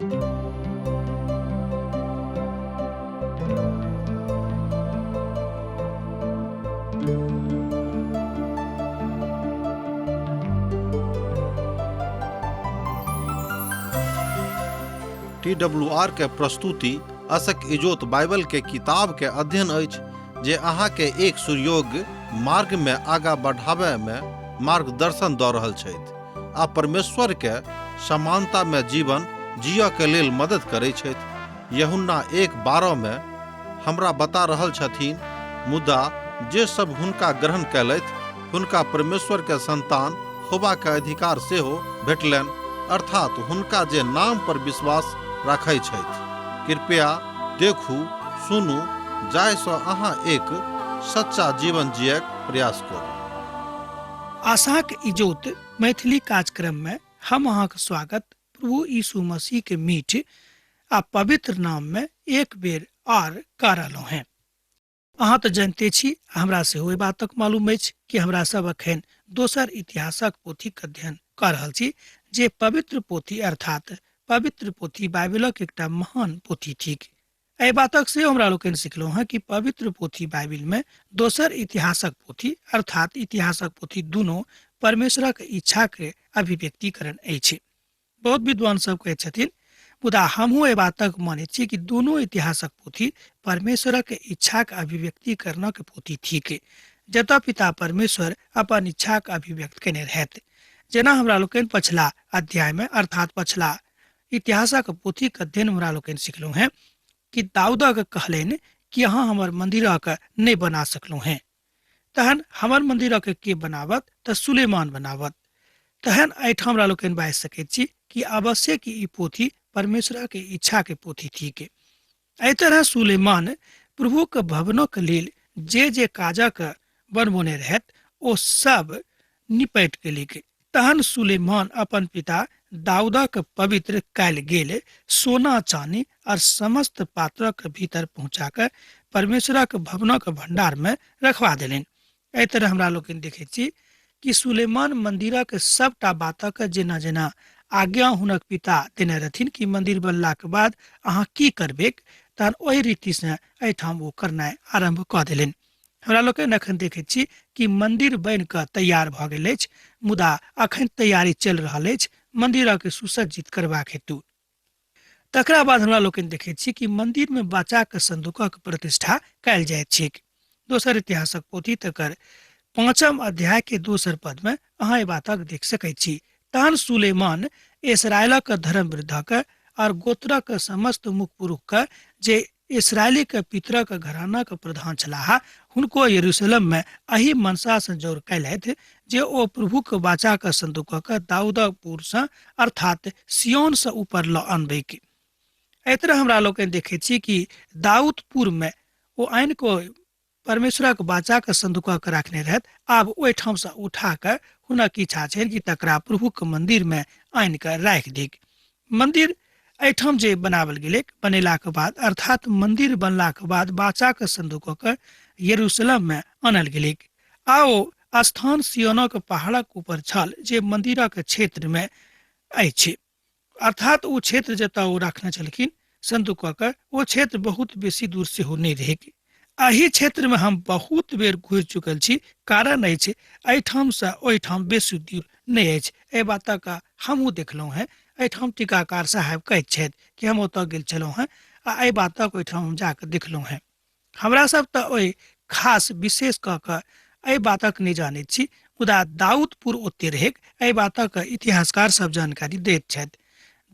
T W R के प्रस्तुति असक इजोत बाइबल के किताब के अध्ययन अछि जे अहाँ के एक सुयोग्य मार्ग में आगा बढ़ाबय में मार्गदर्शन दऽ रहल छथि आ परमेश्वर के समानता में जीवन जियऽ के लेल मदद करै छथि। यूहन्ना 1:12 में हमरा बता रहल छथिन, मुदा जे सब हुनका ग्रहण कयलथि हुनका परमेश्वर के संतान होबा के अधिकार सेहो भेटलनि, अर्थात हुनका जे नाम पर विश्वास राखै छथि। कृपया देखू, सुनू, जाहि सँ अहाँ एक सच्चा जीवन जियक प्रयास करू। आशाक इजोत मैथिली कार्यक्रम में हम अहाँक स्वागत प्रभु यीशु मसीह के मीठ आ पवित्र नाम में एक बेर आर कऽ रहलहुँ हैं। अहाँ तऽ जनिते छी, हमरा सेहो एहि बातक मालूम अछि कि हमरा सब अखन दोसर इतिहासक पोथीक अध्ययन कऽ रहल छी, जे पवित्र पोथी अर्थात पवित्र पोथी बाइबिलक एकटा महान पोथी थिक। एहि बातक सेहो हमरा लोकनि सिखलहुँ हेँ कि पवित्र पोथी बाइबिल में दोसर इतिहासक पोथी अर्थात इतिहासक पोथी दुनू परमेश्वरक इच्छा के अभिव्यक्तिकरण अछि। बहुत विद्वान सब कहै छथिन, मुदा हमहूँ एहि बातक मानैत छी कि दुनू इतिहासक पोथी परमेश्वरक इच्छाक अभिव्यक्तिकरणक पोथी थिक, जतऽ पिता परमेश्वर अपन इच्छाक अभिव्यक्त केने रहथि। जेना हमरा लोकनि पछिला अध्याय में अर्थात पछिला इतिहासक पोथीक अध्ययन हमरा लोकनि सिखलहुँ हेँ कि दाऊदक कहलनि कि अहाँ हमर मंदिरक नहि बना सकलहुँ हेँ, तहन हमर मंदिरक के बनावत? तऽ सुलेमान बनावत। तहन एहिठाम हमरा लोकनि बाजि सकैत छी कि अवश्य कि ई पोथी परमेश्वरक इच्छा के पोथी थिक। एहि तरह सुलेमान प्रभुक भवनक लेल जे जे काजक बनबौने रहथि ओ सब निपटि गेलैक। तहन सुलेमान अपन पिता दाऊदक पवित्र कयल गेल सोना चानी और समस्त पात्रक भीतर पहुंचा कऽ परमेश्वरक भवनक भंडार में रखवा देलनि। एहि तरह हमरा लोकनि देखैत छी कि सुलेमान मंदिरक सबटा बातक जेना जेना आज्ञा हुनक पिता देने रहथिन कि मंदिर बनलाक बाद अहाँ की करबेक, तहन ओहि रीतिसँ एहिठाम ओ करनाइ आरम्भ कऽ देलनि। हमरा लोकनि अखन देखैत छी कि मंदिर बनि कऽ तैयार भऽ गेल अछि, मुदा अखन तैयारी चलि रहल अछि मंदिरक सुसज्जित करबाक हेतु। तकरा बाद हमरा लोकनि देखैत छी कि मंदिर में बाचाक संदूकक प्रतिष्ठा कयल जाइत छैक। दोसर इतिहासक पोथी तकर 5 अध्याय के दोसर पद में अहाँ एहि बातक देख सकैत छी। तहन सुलेमान इसराइलक धर्म वृद्धक और गोत्रक समस्त मुख्य पुरुषक जे इसराइली के पितरक घरानाक प्रधान छलाह, हुनको यरूशलेम में एहि मनसा से जोर कयलथि जे ओ प्रभुक वाचाक संदूकक दाऊदपुर से अर्थात सियोन से ऊपर लऽ अनबैक। एहि तरह हमरा लोकनि देखैत छी कि दाऊदपुर में ओ आनि कऽ परमेश्वरक वाचाक संदूकक राखने रहथि। आब ओहिठाम से उठा कऽ हुनक इच्छा छनि कि तकरा प्रभुक मंदिर में आनि कऽ राखि दिक। मंदिर एहिठाम जे बनावल गेलैक, बनेलाक बाद अर्थात मंदिर बनलाक बाद वाचाक संदूकक यरूशलेम में आनल गेलैक आ ओ स्थान सियोनक पहाड़क ऊपर छल जे मंदिरक क्षेत्र में अछि। अर्थात ओ क्षेत्र जतऽ ओ राखने छलखिन संदूकक, ओ क्षेत्र बहुत बेसी दूर सेहो नहि रहैक। एहि क्षेत्र में हम बहुत बेर घुरि चुकल छी, कारण अछि एहिठामसँ ओहिठाम बेसी दूर नहि अछि। एहि बातक हमहूँ देखलहुँ हेँ। एहिठाम टीकाकार साहेब कहैत छथि कि हम ओतऽ गेल छलहुँ हेँ आ एहि बातक ओहिठाम हम जाकऽ देखलहुँ हेँ। हमरा सब तऽ ओहि खास विशेष कऽ कऽ एहि बातक नहि जानैत छी, मुदा दाऊदपुर ओते रहैक एहि बातक इतिहासकार सब जानकारी दैत छथि।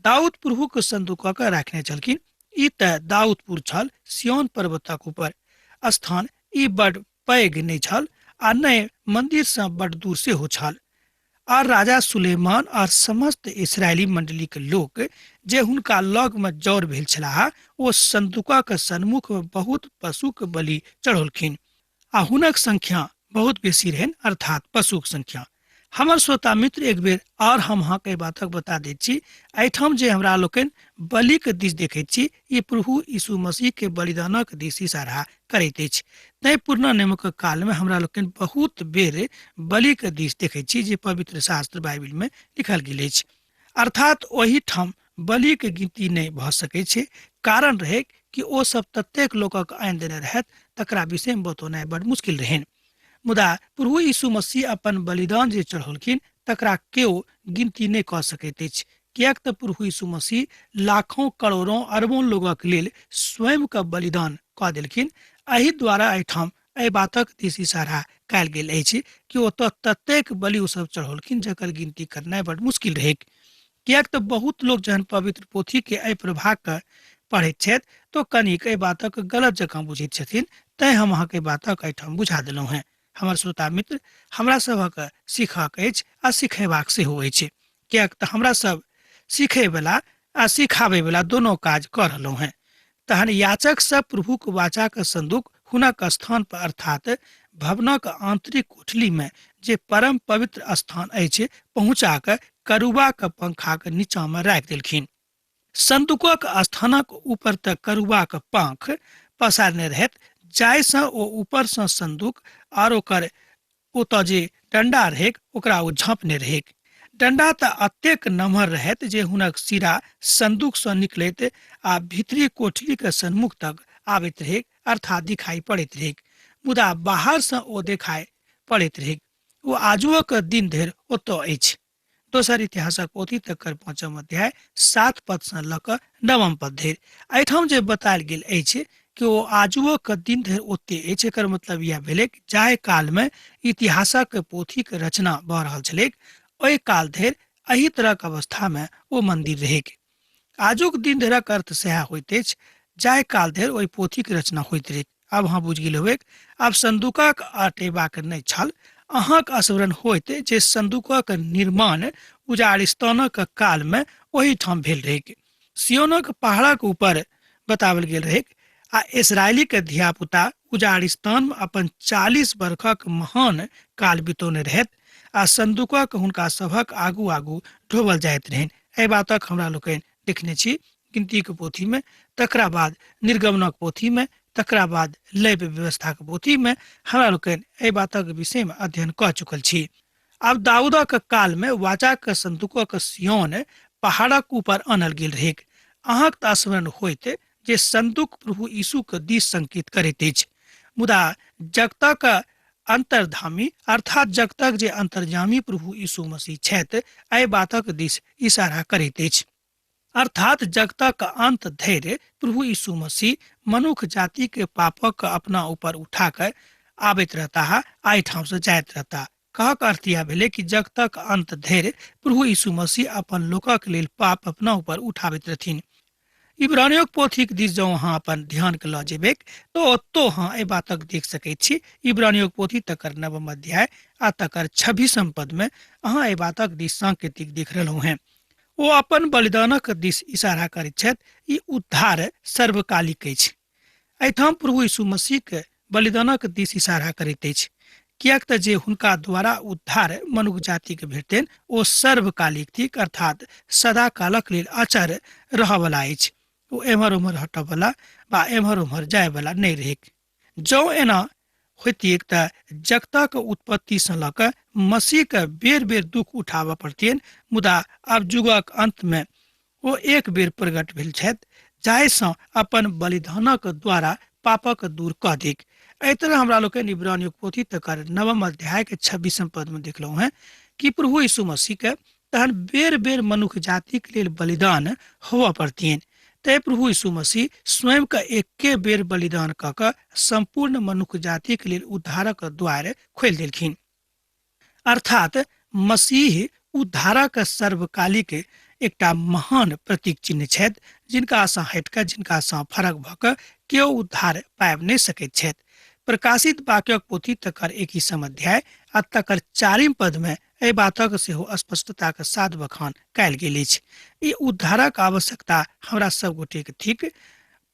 दाऊद प्रभुक संदूकक राखने छलखिन। ई तऽ दाऊदपुर छल, सियोन पर्वतक ऊपर स्थान। ई बड पैघ नहि छल आ नहि मंदिर सँ बड दूर सेहो छल। आर राजा सुलेमान आर समस्त इसराइली मंडली के लोक जे हुनका लग में जौर भेल छलाह, ओ संदूकक सन्मुख में बहुत पशुक बलि चढ़ौलखिन आ हुनक संख्या बहुत बेसी रहनि, अर्थात पशुक संख्या। हमर श्रोता मित्र, एक बेर और हम अहाँके एहि बातक बता दैत छी, एहिठाम जे हमरा लोकनि बलिक दिस देखैत छी, ई प्रभु यीशु मसीह के बलिदानक दिस इशारा करैत अछि। तैं पुरना नियमक काल में हमरा लोकनि बहुत बेर बलिक दिस देखैत छी जे पवित्र शास्त्र बाइबिल में लिखल गेल अछि। अर्थात ओहिठाम बलिके गिनती नहि भऽ सकै छै। कारण रहै कि ओ सब ततेक लोकक आनि देने रहथि तकरा विषयमे बतौनाइ बड मुश्किल रहनि। मुदा प्रभु यीशु मसीह अपन बलिदान जे चढ़ौलखिन तकरा केओ गिनती नहि कऽ सकैत अछि, किएक तऽ प्रभु यीशु मसीह लाखों करोड़ों अरबों लोगक लेल स्वयं के बलिदान कऽ देलखिन। एहि द्वारा एहिठाम एहि बातक दिस इशारा कयल गेल अछि कि ओतऽ ततेक बलि ओ सब चढ़ौलखिन जकर गिनती करनाइ बड मुश्किल रहैक। किएक तऽ बहुत लोक जहन पवित्र पोथी के एहि प्रभाग के पढ़ैत छथि तो कनिक एहि बातक गलत जकाँ बुझैत छथिन, तैं हम अहाँके एहि बातक एहिठाम बुझा देलहुँ हेँ। हमर श्रोता मित्र, हमरा सभक सीखक अछि आ सिखेबाक सेहो अछि, किएक तऽ हमरा सब सिखैवला आ सिखाबैवला दोनो काज कऽ रहलहुँ हेँ। तहन याचक सब प्रभुक वाचाक संदूक हुनक स्थान पर अर्थात भवनक आंतरिक कोठली में जे परम पवित्र स्थान अछि पहुंचा कऽ करुबाक पंखाक नीचा में राखि देलखिन। संदूकक स्थानक ऊपर तक करुबाक पांख पसारने रहैत, जाहिसँ ओ ऊपरसँ संदूक आर ओकर ओतऽ जे डंडा रहैक ओकरा ओ झाँपने रहैक। डंडा तऽ अतेक नमहर रहैत जे हुनक सिरा संदूकसँ निकलैत आ भीतरी कोठलीक सन्मुख तक आबैत रहैक, अर्थात दिखाई पड़ैत रहैक। मुदा बाहरसँ ओ देखाइ पड़ैत रहैक। ओ आजुओक दिन धरि ओतऽ अछि। दोसर इतिहासक पोथी तकर 5 अध्याय 7 पद सँ लऽ कऽ 9 पद धरि। एहिठाम जे बतायल गेल अछि कि ओ आजुओ के दिन धरि ओते अछि, एकर मतलब इएह भेलै कि जाहि कालमे इतिहासक पोथीक रचना भऽ रहल छलैक ओहि काल धरि एहि तरहक अवस्थामे ओ मन्दिर रहैक। आजुक दिन धरिक अर्थ सएह होइत अछि जाहि काल धरि ओहि पोथीक रचना होइत रहैक। आब अहाँ बुझि गेल होबैक। आब संदूकक अटेबाक नहि छल। अहाँक स्मरण होइत जे संदूकक निर्माण उजाड़िस्तानक कालमे ओहिठाम भेल रहैक। सियोनक पहाड़क ऊपर बताओल गेल रहैक आ इसराइलीक धियापुता उजाड़िस्तानमे अपन 40 बरखक महान काल बितौने रहथि आ संदूकक हुनका सभक आगू आगू ढोबल जाइत रहनि। एहि बातक हमरा लोकनि देखने छी गिनतीक पोथीमे, तकरा बाद निर्गमनक पोथीमे, तकरा बाद लैव व्यवस्थाक पोथीमे हमरा लोकनि एहि बातक विषयमे अध्ययन कऽ चुकल छी। आब दाऊदक कालमे वाचाक संदूकक सियोन पहाड़क ऊपर आनल गेल रहैक। अहाँक तऽ स्मरण होइत जे संदूक प्रभु यीशुक दिस संकेत करैत अछि, मुदा जगतक अंतर्धामी अर्थात जगतक जे अंतर्यामी प्रभु यीशु मसीह छथि एहि बातक दिस इशारा करैत अछि। अर्थात जगतक अंत धरि प्रभु यीशु मसीह मनुख जाति के पापक अपना ऊपर उठा कऽ आबैत रहता है, एहिठाम से जाइत रहता। कहक अर्थ यह भेलै कि जगतक अंत धरि प्रभु यीशु मसीह अपन लोकक लेल पाप अपना ऊपर उठाबैत रहथिन। इब्रानियोक पोथीक दिस जँ अहाँ अपन ध्यान के लऽ जेबैक तऽ ओतौ अहाँ एहि बातक देख सकैत छी। इब्रानियोक पोथी तकर 9 अध्याय आ तकर 26 पद में अहाँ एहि बातक दिस सांकेतिक देख रहलहुँ हेँ। ओ अपन बलिदानक दिस इशारा करैत छथि। ई उद्धार सर्वकालिक अछि। एहिठाम प्रभु यीशु मसीह के बलिदानक दिस इशारा करैत अछि, किएक तऽ जे हुनका द्वारा उद्धार मनुख जाति के भेटतनि ओ सर्वकालिक थिक, अर्थात सदाकालक लेल अचर रहयवला अछि। ओ एम्हर ओम्हर हटयवला वा एम्हर ओम्हर जायवला नहि रहैक। जँ एना होइतियैक तऽ जगतक उत्पत्तिसँ लऽ कऽ मसीहके बेर बेर दुख उठाबऽ पड़तियनि, मुदा आब युगक अन्तमे ओ एक बेर प्रकट भेल छथि जाहिसँ अपन बलिदानक द्वारा पापक दूर कऽ दैक। एहि तरह हमरा लोकनि इब्रानियोक पोथी तकर 9 अध्याय के 26 पद में देखलहुँ हेँ कि प्रभु यीशु मसीह के तहन बेर बेर मनुख जातिक लेल बलिदान होबऽ पड़तियनि। तैं प्रभु यीशु मसीह स्वयं के एके बेर बलिदान कऽ कऽ संपूर्ण मनुख जातिक लेल उद्धारक द्वार खोलि देलखिन। अर्थात मसीह उद्धारक सर्वकालिक एकटा महान प्रतीक चिन्ह छथि, जिनका सँ हटि कऽ, जिनका सँ फरक भऽ कऽ केओ उद्धार पाबि नहि सकैत छथि। प्रकाशित वाक्यक पोथी तकर 21 अध्याय आ तकर 4 पद में एहि बातक सेहो स्पष्टताक साथ बखान कयल गेल अछि। ई उद्धारक आवश्यकता हमरा सब गोटेक थिक।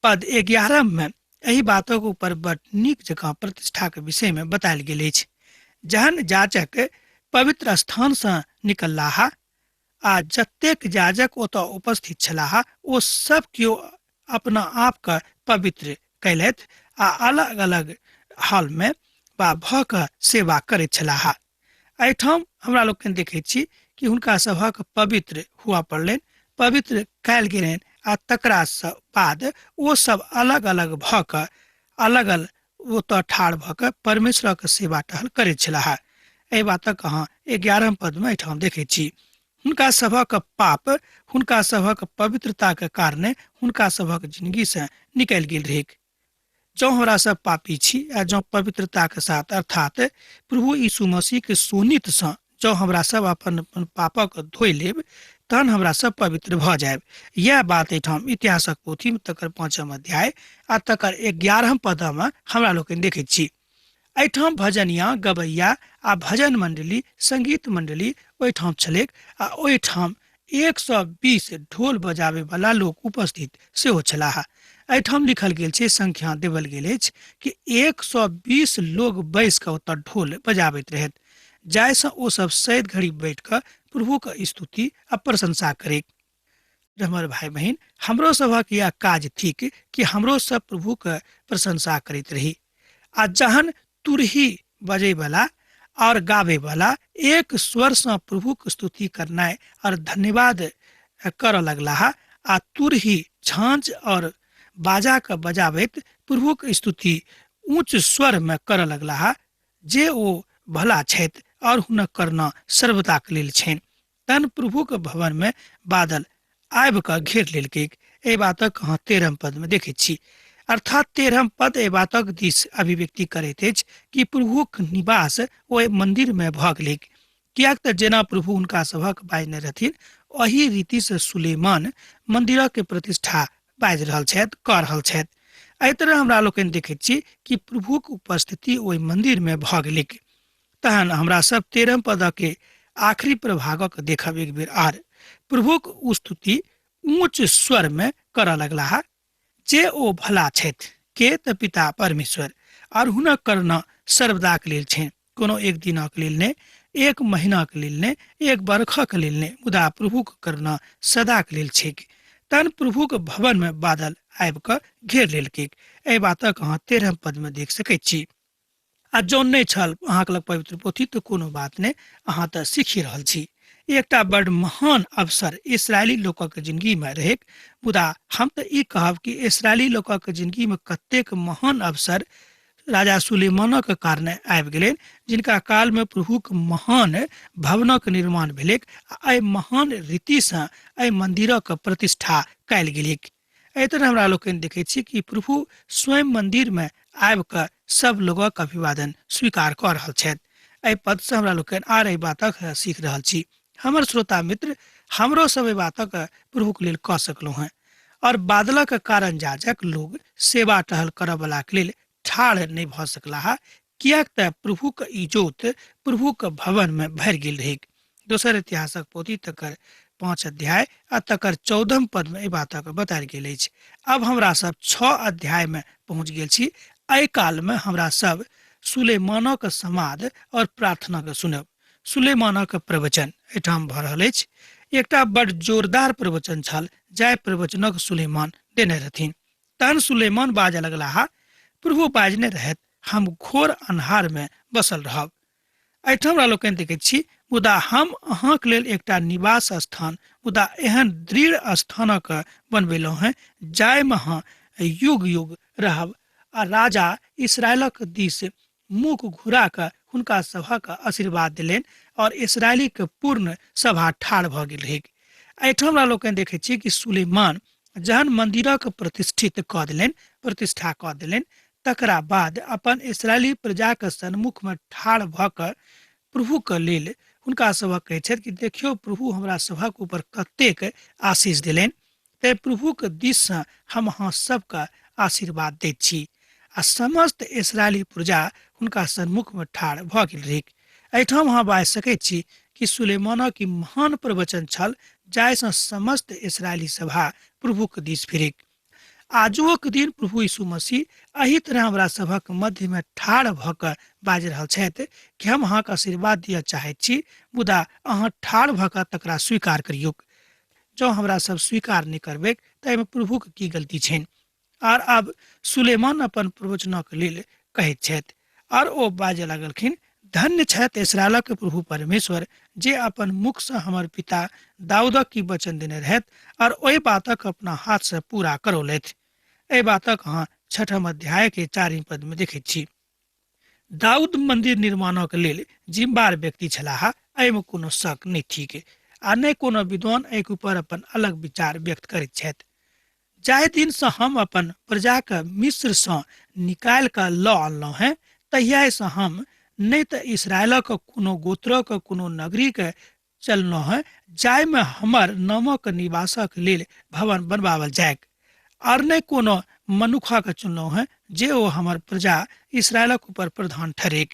पद 11 में एहि बातक ऊपर बड़ नीक जकाँ प्रतिष्ठाक विषय में बतायल गेल अछि। जहन याजक पवित्र स्थान सँ निकललाह आ जतेक याजक ओतऽ उपस्थित छलाह ओ सब केओ अपना आप के पवित्र कयलथि आ अलग अलग हाल में वा भऽ कऽ सेवा करैत छलाह। एहिठाम हमरा लोकनि देखैत छी कि हुनका सभक पवित्र हुआ पड़लनि, पवित्र कयल गेलनि आ तकरा बाद ओ सब अलग अलग भऽ कऽ अलग अलग ओतऽ ठाढ़ भऽ कऽ परमेश्वरक सेवा टहल करैत छलाह। एहि बातक अहाँ 11 पदमे एहिठाम देखै छी। हुनका सभक पाप हुनका सभक पवित्रताक कारणे हुनका सभक जिंदगी से निकलि गेल रहैक। जँ हमरा सब पापी छी आ जँ पवित्रताक साथ अर्थात प्रभु यीशु मसीह के शोणित सँ जँ हमरा सब अपन अपन पापक धोइ लेब तहन हमरा सब पवित्र भऽ जायब। यैह बात एहिठाम इतिहासक पोथी में तकर 5 अध्याय आ तकर 11 पद में हमरा लोकनि देखैत छी। एहिठाम भजनिया, गबैया आ भजन मंडली, संगीत मंडली ओहिठाम छलैक आ ओहिठाम 120 ढोल बजाबे वाला लोक उपस्थित सेहो छलाह। एहिठाम लिखल गेल छै, संख्या देवल गेल अछि कि 120 लोग बैस कऽ ओतऽ ढोल बजाबैत रहैत, जाहिसँ ओ सब सैद घड़ी बैठ कऽ प्रभुक स्तुति आ प्रशंसा करे। हमर भाई बहिन, हमरो सभक यह काज थिक कि हमरो सब प्रभुक प्रशंसा करैत रही। आ जहन तुरही बजैवला और गाबैवला एक स्वर सँ प्रभुक स्तुति करनाइ और धन्यवाद करऽ लगलाह आ तुरही, झाँझ और बाजा के बजाबैत प्रभुक स्तुति ऊँच स्वर में करऽ लगलाह, जे ओ भला छथि और हुनक करुणा सर्वदाक लेल छनि। तहन प्रभुक भवन में बादल आबि कऽ घेर लेलकैक। एहि बातक अहाँ 13 पद में देखैत छी। अर्थात 13 पद एहि बातक दिस अभिव्यक्ति करैत अछि कि प्रभुक निवास ओहि मंदिर में भऽ गेलैक, किएक तऽ जेना प्रभु हुनका सभक बाजने रहथिन ओही रीति से सुलेमान मंदिरक प्रतिष्ठा बाजि रहल छथि, कऽ रहल छथि। एहि तरह हमरा लोकनि देखैत छी कि प्रभुक उपस्थिति ओहि मंदिर में भऽ गेलैक। तहन हमरा सब 13 पद के आखिरी प्रभागक देखब एक बेर आर। प्रभुक स्तुति ऊंच स्वर में करऽ लगलाह जे ओ भला छथि, के तऽ पिता परमेश्वर, और हुनक करुणा सर्वदाक लेल छनि, कोनो एक दिनक लेल नहि, एक महीनाक लेल नहि, एक बरखक लेल नहि, मुदा प्रभुक करुणा सदाक लेल छैक। तहन प्रभुक भवन में बादल आबि कऽ घेर लेलकैक। एहि बातक अहाँ 13 पद में देख सकैत छी। आ जँ नहि छल अहाँके लग पवित्र पोथी तऽ कोनो बात नहि, अहाँ तऽ सीखि रहल छी। एकटा बड़ महान अवसर इसराइली लोकक जिंदगी में रहैक, मुदा हम तऽ ई कहब कि इसराइली लोकक जिंदगी में कतेक महान अवसर राजा सुलेमानक कारणे आबि गेलनि, जिनका काल में प्रभुक महान भवनक निर्माण भेलैक आ एहि महान रीतिसँ एहि मंदिरक प्रतिष्ठा कयल गेलैक। एहि तरह हमरा लोकनि देखै छी कि प्रभु स्वयं मंदिर में आबि कऽ सब लोगक अभिवादन स्वीकार कऽ रहल छथि। एहि पद से हमरा लोकनि आर एहि बातक सीख रहल छी। हमर श्रोता मित्र, हमरो सब एहि बातक प्रभुक लेल कऽ सकलहुँ हेँ। और बादलक कारण जाजक लोग सेवा टहल करऽ बला के लेल ठाढ़ नहि भऽ सकलाह, किएक तऽ प्रभुक इजोत प्रभुक भवन में भरि गेल रहैक। दोसर इतिहासक पोथी तकर 5 अध्याय आ तकर 14 पद में एहि बातक बतायल गेल अछि। अब हमरा सब 6 अध्याय में पहुंच गेल छी। एहि काल में हमरा सब सुलेमानक समाद और प्रार्थना के सुनब। सुलेमानक प्रवचन एहिठाम भऽ रहल अछि। एकटा बड़ जोरदार प्रवचन छल जाहि प्रवचनक सुलेमान देने रहथिन। तहन सुलेमान बाजऽ लगलाह, प्रभु बाजने रहथि, हम घोर अन्हार में बसल रहब। एहिठाम हमरा लोकनि देखैत छी, मुदा हम अहाँक लेल एकटा निवास स्थान, मुदा एहन दृढ़ स्थानक बनबेलहुँ हेँ जाहिमे अहाँ युग युग रहब। आ राजा इसराइलक दिस मुख घुरा कऽ हुनका सभक आशीर्वाद देलनि और इसराइलीक पूर्ण सभा ठाढ़ भऽ गेल रहैक। एहिठाम हमरा लोकनि देखैत छी कि सुलेमान जहन मंदिरक प्रतिष्ठित कऽ देलनि, प्रतिष्ठा कऽ देलनि, तकरा बाद अपन इसराइली प्रजाक सन्मुख में ठाढ़ भऽ कऽ प्रभुक लेल हुनका सभक कहै छथि कि देखियौ प्रभु हमरा सभक ऊपर कतेक आशीष देलनि, तैं प्रभुक दिससँ हम अहाँ सबके आशीर्वाद दैत छी। आ समस्त इसराइली प्रजा हुनका सन्मुख में ठाढ़ भऽ गेल रहैक। एहिठाम अहाँ बाजि सकैत छी कि सुलेमानक ई महान प्रवचन छल जाहिसँ समस्त इसराइली सभा प्रभुक दिस फिरैक। आजुक दिन प्रभु यीशु मसीह एहि तरह हमरा सभक मध्य में ठाढ़ भऽ कऽ बाजि रहल छथि कि हम अहाँके आशीर्वाद दिअ चाहैत छी, मुदा अहाँ ठाढ़ भऽ कऽ तकरा स्वीकार करियौक। जँ हमरा सब स्वीकार नहि करबैक तऽ एहिमे प्रभुक की गलती छनि? आर आब सुलेमान अपन प्रवचनक लेल कहैत छथि, आर ओ बाजऽ लगलखिन, धन्य छथि इसराइलक प्रभु परमेश्वर जे अपन मुखसँ हमर पिता दाऊदक की वचन देने रहथि और ओहि बातक अपना हाथसँ पूरा करौलथि। एहि बातक अहाँ छठम अध्याय के चारिम पद में देखैत छी। दाऊद मंदिर निर्माणक लेल जिम्मेदार व्यक्ति छलाह, एहिमे कोनो शक नहि थिक आ नहि कोनो विद्वान एहिके ऊपर अपन अलग विचार व्यक्त करैत छथि। जाहि दिनसँ हम अपन प्रजाके मिस्रसँ निकालि कऽ लऽ अनलहुँ हेँ तहियासँ हम नहि तऽ इसराइलक कोनो गोत्रक कोनो नगरीके चललहुँ हेँ जाहिमे हमर नामक निवासक लेल भवन बनबाओल जाइक, आर नहि कोनो मनुखक चुनलहुँ हेँ जे ओ हमर प्रजा इसराइलक ऊपर प्रधान ठहरेक।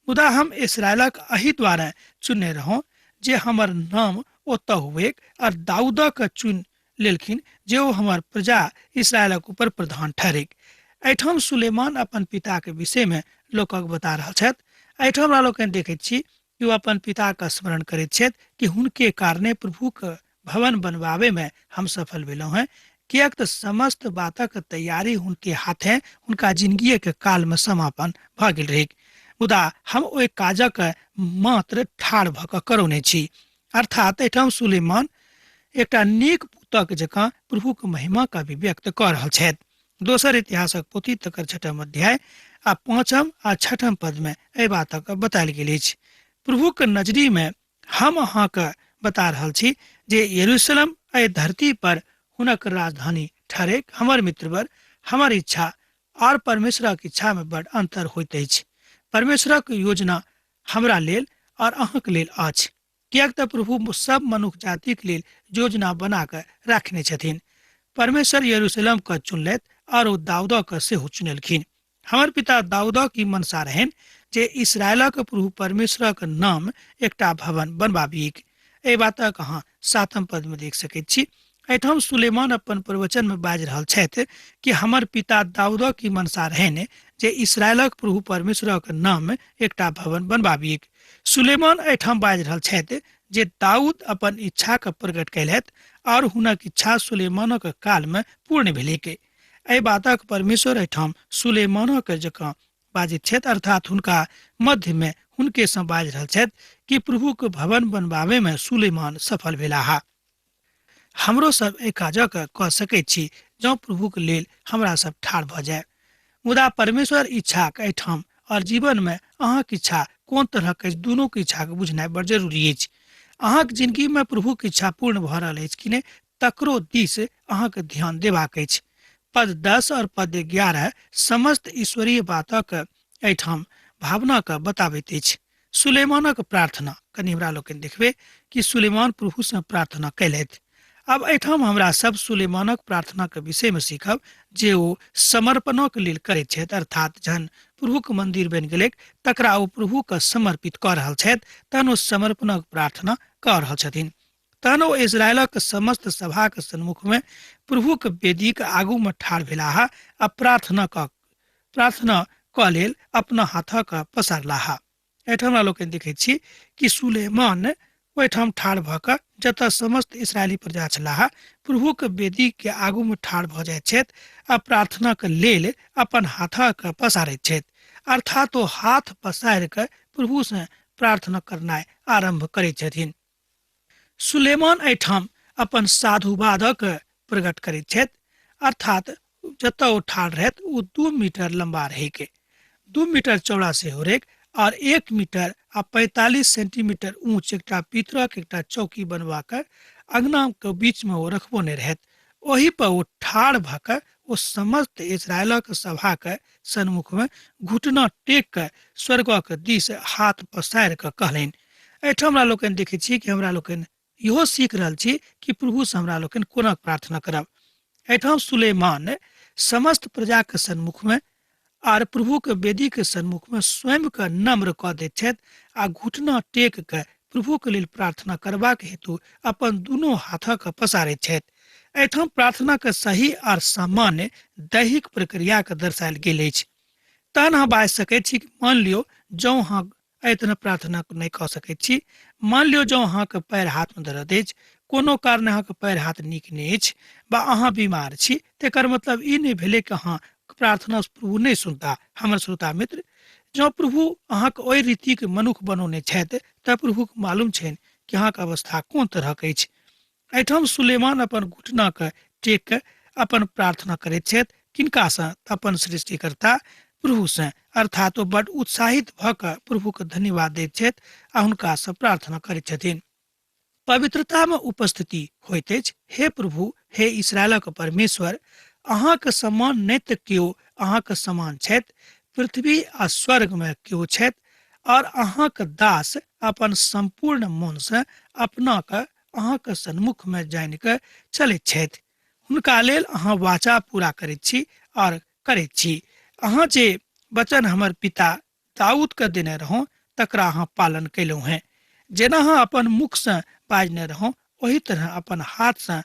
मुदा हम इसराइलक एहि द्वारे चुनने रहौं जे हमर नाम ओतऽ हुएक, और दाऊदक चुनि लेलखिन जे ओ हमर प्रजा इसराइलक ऊपर प्रधान ठहरेक। एहिठाम सुलेमान अपन पिताके विषयमे लोकक बता रहल छथि। एहिठाम हमरा लोकनि देखैत छी कि ओ अपन पिताके स्मरण करैत छथि कि हुनके कारणे प्रभुके भवन बनवाबैमे हम सफल भेलहुँ हेँ, किएक तऽ समस्त बातक तैयारी हुनके हाथे हुनका जिनगीएके कालमे समापन भऽ गेल रहैक। मुदा हम ओहि काजक मात्र ठाढ़ भऽ कऽ करौने छी। अर्थात एहिठाम सुलेमान एकटा नीक पुतक जकाँ प्रभुक महिमाके अभिव्यक्त कऽ रहल छथि। दोसर इतिहासक पोथी तकर छठम अध्याय आ पाँचम आ छठम पदमे एहि बातक बतायल गेल अछि। प्रभुक नजरीमे हम अहाँके बता रहल छी जे यरूशलेम एहि धरती पर हुनक राजधानी ठहरेक। हमर मित्रवर, हमर इच्छा और परमेश्वरक इच्छा में बड़ अंतर होइत अछि। परमेश्वरक योजना हमरा लेल और अहाँके लेल अछि, किएक तऽ प्रभु सब मनुख जातिक लेल योजना बना कऽ राखने छथिन। परमेश्वर यरूशलेम के चुनलथि और ओ दाऊदक सेहो चुनेलखिन। हमर पिता दाऊदक ई मनसा रहनि जे इसराइलक प्रभु परमेश्वरक नाम एकटा भवन बनबाबिक। एहि बातक अहाँ सातम पद में देख सकैत छी। एहिठाम सुलेमान अपन प्रवचन में बाजि रहल छथि कि हमर पिता दाऊदक ई मनसा रहनि जे इसराइलक प्रभु परमेश्वरक नाम एकटा भवन बनबाबिक। सुलेमान एहिठाम बाजि रहल छथि जे दाऊद अपन इच्छाके प्रकट कयलथि और हुनक इच्छा सुलेमानक काल में पूर्ण भेलैक। एहि बातक परमेश्वर एहिठाम सुलेमानक जकाँ बाजैत छथि, अर्थात हुनका मध्यमे हुनके सँ बाजि रहल छथि कि प्रभुक भवन बनबाबैमे सुलेमान सफल भेलाह। हमरो सब एहि काजक कऽ सकैत छी जँ प्रभुक लेल हमरा सब ठाढ़ भऽ जाय। मुदा परमेश्वर इच्छाक एहिठाम और जीवनमे अहाँक इच्छा कोन तरहक अछि, दुनूक इच्छाके बुझनाइ बड़ जरूरी अछि। अहाँक जिनगीमे प्रभुक इच्छा पूर्ण भऽ रहल अछि कि नहि, तकरो दिस अहाँके ध्यान देबाक अछि। पद 10 और पद 11 समस्त ईश्वरीय बातक एहिठाम भावनाके बताबैत अछि। सुलेमानक प्रार्थना कनि हमरा लोकनि देखबै कि सुलेमान प्रभुसँ प्रार्थना कयलथि। आब एहिठाम हमरा सब सुलेमानक प्रार्थनाके विषयमे सीखब जे ओ समर्पणक लेल करैत छथि, अर्थात जहन प्रभुक मंदिर बनि गेलैक तकरा ओ प्रभुके समर्पित कऽ रहल छथि, तहन ओ समर्पणक प्रार्थना कऽ रहल छथिन। तहन ओ इस्राएलक समस्त सभाक सन्मुखमे प्रभुक वेदीक आगूमे ठाढ़ भेलाह आ प्रार्थना कऽ लेल अपना हाथक पसारलाह। एहिठाम हमरा लोकनि देखैत छी कि सुलेमान ओहिठाम ठाढ़ भऽ कऽ जतऽ समस्त इस्राएली प्रजा छलाह प्रभुक वेदीके आगूमे ठाढ़ भऽ जाइत छथि आ प्रार्थनाक लेल अपन हाथक पसारैत छथि, अर्थात ओ हाथ पसारि कऽ प्रभुसँ प्रार्थना करनाइ आरम्भ करैत छथिन। सुलेमान एहिठाम अपन साधुवादक प्रकट करैत छथि, अर्थात जतऽ ओ ठाढ़ रहथि ओ 2 मीटर लम्बा रहैक, 2 मीटर चौड़ा सेहो रहैक और 1 मीटर आ 45 सेंटीमीटर ऊँच एकटा पीतरक एकटा चौकी बनवा कऽ अंगना के बीच में ओ रखबो नहि रहथि। ओहि पर ओ ठाढ़ भऽ कऽ ओ समस्त इस्राएलक सभाके सन्मुखमे घुटना टेक कऽ स्वर्गक दिस हाथ पसारि कऽ कहलनि। एहिठाम हमरा लोकनि देखै छी कि हमरा लोकनि इहो सीख रहल छी कि प्रभुसँ हमरा लोकनि कोना प्रार्थना करब। एहिठाम सुलेमान समस्त प्रजाके सन्मुखमे आर प्रभुके वेदीके सन्मुखमे स्वयंके नम्र कऽ दैत छथि आ घुटना टेक कऽ प्रभुके लेल प्रार्थना करबाक हेतु अपन दुनू हाथक पसारैत छथि। एहिठाम प्रार्थनाके सही आर सामान्य दैहिक प्रक्रियाके दर्शायल गेल अछि। तहन अहाँ बाजि सकैत छी कि मान लियौ जँ अहाँ एहि तरह प्रार्थना नहि कऽ सकैत छी, मान लियौ जँ अहाँके पैर हाथमे दर्द अछि, कोनो कारण अहाँके पैर हाथ नीक नहि अछि वा अहाँ बीमार छी, तकर मतलब ई नहि भेलै कि अहाँ प्रार्थना प्रभु नहि सुनता। हमर श्रोता मित्र, जँ प्रभु अहाँके ओहि रीतिके मनुख बनौने छथि तऽ प्रभुके मालूम छनि कि अहाँके अवस्था कोन तरहक अछि। एहिठाम सुलेमान अपन घुटनाके टेक कऽ अपन प्रार्थना करैत छथि। किनकासँ? अपन सृष्टिकर्ता प्रभुसँ। अर्थात ओ बड उत्साहित भऽ कऽ प्रभुके धन्यवाद दैत छथि आ हुनकासँ प्रार्थना करैत छथिन। पवित्रतामे उपस्थिति होइत अछि। हे प्रभु, हे इसराइलक परमेश्वर, अहाँके समान नहि तऽ केओ अहाँके समान छथि, पृथ्वी आ स्वर्गमे केओ छथि, और अहाँके दास अपन सम्पूर्ण मोनसँ अपनाके अहाँके सन्मुखमे जानि कऽ चलैत छथि। हुनका लेल अहाँ वाचा पूरा करैत छी और करैत छी। अहाँ जे वचन हमर पिता दाऊद के देने रहौं तकरा अहाँ पालन कयलहुँ हेँ। जेना अहाँ अपन मुखसँ बाजने रहौं ओही तरह अपन हाथसँ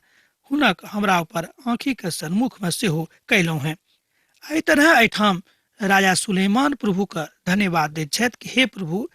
हुनक हमरा ऊपर आँखिके सन्मुखमे सेहो कयलहुँ हेँ। एहि तरह एहिठाम राजा सुलेमान प्रभुके धन्यवाद दैत छथि कि हे प्रभु,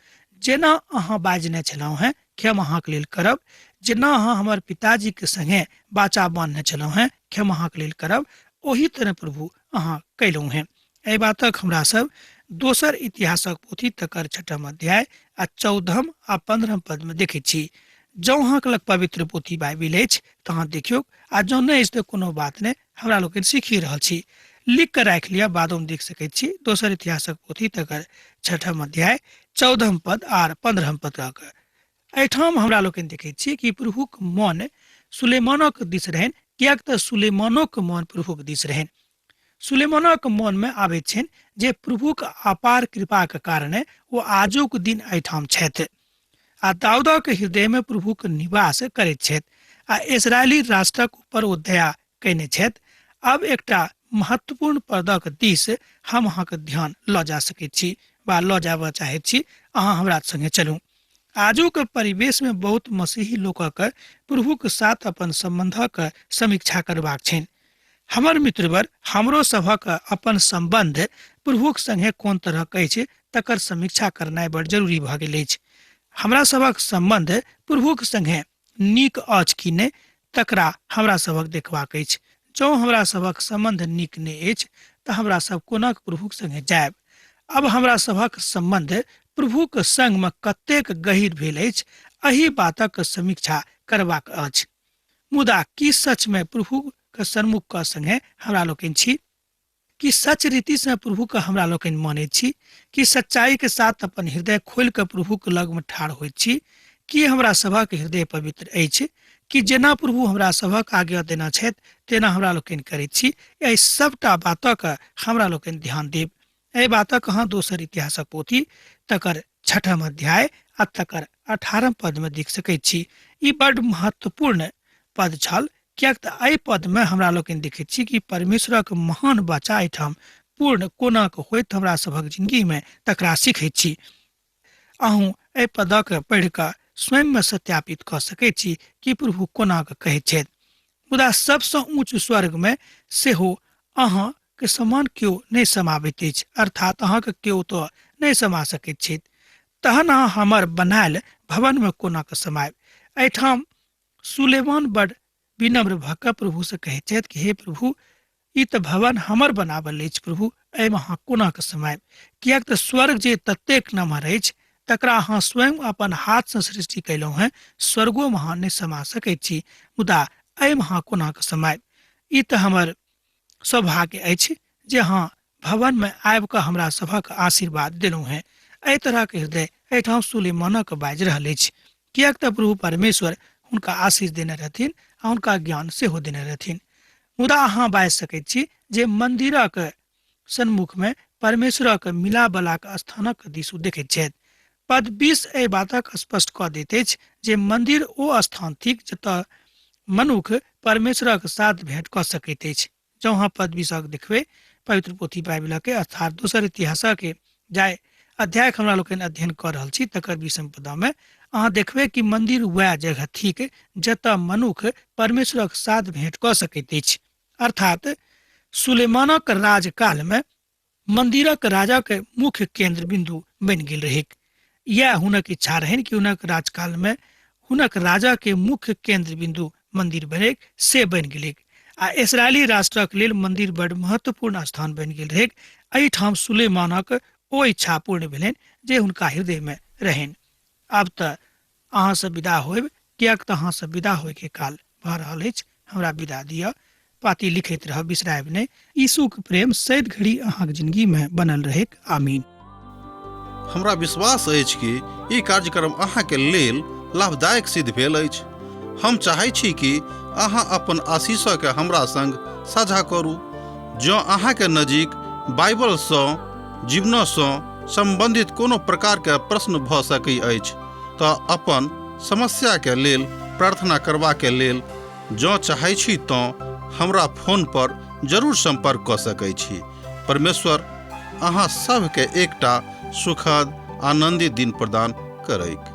जेना अहाँ बाजने छलहुँ हेँ कि हम अहाँके लेल करब, जेना अहाँ हमर पिताजीके संगे वाचा बान्हने छलहुँ हेँ कि हम अहाँके लेल करब, ओही तरह प्रभु अहाँ कयलहुँ हेँ। एहि बातक हमरा सब दोसर इतिहासक पोथी तकर छठम अध्याय आ 14 आ 15 पद में देखै छी। जँ अहाँके लग पवित्र पोथी बाइबिल अछि तऽ अहाँ देखियौ, आ जँ नहि अछि तऽ कोनो बात नहि, हमरा लोकनि सीखि रहल छी, लिख कऽ राखि लिअ, बादोमे देख सकैत छी। दोसर इतिहासक पोथी तकर छठम अध्याय 14 पद आर 15 पद कऽ एहिठाम हमरा लोकनि देखैत छी कि प्रभुक मन सुलेमानक दिस रहनि, किएक तऽ सुलेमानोक मन प्रभुक दिस रहनि। सुलेमानक मनमे आबैत छनि जे प्रभुक अपार कृपाक कारणे ओ आजुक दिन एहिठाम छथि आ दाऊदक हृदयमे प्रभुक निवास करैत छथि आ इसराइली राष्ट्रक ऊपर ओ दया कयने छथि। आब एकटा महत्वपूर्ण पदक दिस हम अहाँके ध्यान लऽ जा सकैत छी वा लऽ जाबऽ चाहैत छी। अहाँ हमरा संगे चलू। आजुक परिवेशमे बहुत मसीही लोकक प्रभुक साथ अपन सम्बन्धक समीक्षा करबाक छनि। हमर मित्रवर, हमरो सभक अपन सम्बन्ध प्रभुक संगे कोन तरहक अछि तकर समीक्षा करनाइ बड़ जरूरी भऽ गेल अछि। हमरा सभक सम्बन्ध प्रभुक संगे नीक अछि कि नहि तकरा हमरा सभक देखबाक अछि। जँ हमरा सभक सम्बन्ध नीक नहि अछि तऽ हमरा सब कोना प्रभुक संगे जायब? अब हमरा सभक सम्बन्ध प्रभुक संगमे कतेक गहीर भेल अछि एहि बातक समीक्षा करबाक अछि। मुदा की सच में प्रभु के सन्मुख के संगे हमरा लोकनि छी? की सच रीति से प्रभु के हमरा लोकनि मानैत छी? की सच्चाई के साथ अपन हृदय खोलि के प्रभु के लग में ठाढ़ होइत छी? की हमरा सभक हृदय पवित्र अछि? की जेना प्रभु हमरा सभक आज्ञा देना छथि तेना हमरा लोकनि करैत छी? एहि सबटा बातक हमरा लोकनि ध्यान देब। एहि बातक अहाँ दोसर इतिहासक पोथी तकर छठम अध्याय आ तकर 18 पद में देख सकैत छी। ई बड महत्वपूर्ण पद छल, किएक तऽ एहि पद में हमरा लोकनि देखैत छी कि परमेश्वरक महान बचा एहिठाम पूर्ण कोना कऽ होइत हमरा सभक जिंदगी में तकरा सीखैत छी। अहूँ एहि पदक पढ़ि कऽ स्वयं में सत्यापित कऽ सकैत छी कि प्रभु कोना कऽ कहैत छथि। मुदा सबसँ ऊँच स्वर्ग में सेहो अहाँ के समान केओ नहि समाबैत अछि, अर्थात अहाँके केओ तऽ नहि समा सकैत छथि, तहन अहाँ हमर बनायल भवनमे कोना कऽ समायब? एहिठाम सुलेमान बड विनम्र भऽ कऽ प्रभुसँ कहैत छथि कि हे प्रभु, ई तऽ भवन हमर बनावल अछि प्रभु, एहिमे अहाँ कोना कऽ समायब? किएक तऽ स्वर्ग जे ततेक नमहर अछि तकरा अहाँ स्वयं अपन हाथसँ सृष्टि कयलहुँ हेँ, स्वर्गोमे अहाँ नहि समा सकैत छी, मुदा एहिमे अहाँ कोना कऽ समायब? ई तऽ हमर सौभाग्य अछि जे अहाँ भवनमे आबि कऽ हमरा सभक आशीर्वाद देलहुँ हेँ। एहि तरहक हृदय एहिठाम सुलेमानक बाजि रहल अछि, किएक तऽ प्रभु परमेश्वर हुनका आशीष देने रहथिन आ हुनका ज्ञान सेहो देने रहथिन। मुदा अहाँ बाजि सकैत छी जे मन्दिरक सन्मुखमे परमेश्वरक मिलाबलाक स्थानक दिस ओ देखैत छथि। पद 20 एहि बातक स्पष्ट कऽ दैत अछि जे मन्दिर ओ स्थान थिक जतऽ मनुख परमेश्वरक साथ भेंट कऽ सकैत अछि। जँ अहाँ पद 20 देखबै पवित्र पोथी बाइबिलके, अर्थात दोसर इतिहासके जाहि अध्यायक हमरा लोकनि अध्ययन कऽ रहल छी तकर 20 पदमे अहाँ देखबै कि मन्दिर वएह जगह थिक जतऽ मनुख परमेश्वरक साथ भेंट कऽ सकैत अछि। अर्थात सुलेमानक राजकालमे मन्दिरक राजाके मुख्य केन्द्र बिन्दु बनि गेल रहैक। इएह हुनक इच्छा रहनि कि हुनक राजकालमे हुनक राजाके मुख्य केन्द्र बिन्दु मन्दिर बनैक, से बनि गेलैक आ इसराइली राष्ट्रक लेल मन्दिर बड़ महत्वपूर्ण स्थान बनि गेल रहैक। एहिठाम सुलेमानक ओ इच्छा पूर्ण भेलनि जे हुनका हृदयमे रहनि। आब तऽ अहाँसँ विदा होयब, किएक तऽ अहाँसँ विदा होयके काल भऽ रहल अछि। हमरा विदा दिअ। पाती लिखैत रहब, बिसरायब नहि। यीशुक प्रेम सैद घड़ी अहाँक जिंदगीमे बनल रहैक। आमीन। हमरा विश्वास अछि कि ई कार्यक्रम अहाँके लेल लाभदायक सिद्ध भेल अछि। हम चाहै छी कि अहाँ अपन आशीषके हमरा संग साझा करू। जँ अहाँके नजीक बाइबलसँ जीवनसँ सम्बन्धित कोनो प्रकारके प्रश्न भऽ सकै अछि तऽ अपन समस्याके लेल प्रार्थना करबाके लेल जँ चाहै छी तँ हमरा फोन पर जरूर सम्पर्क कऽ सकै छी। परमेश्वर अहाँ सभके एकटा सुखद आनन्दित दिन प्रदान करैक।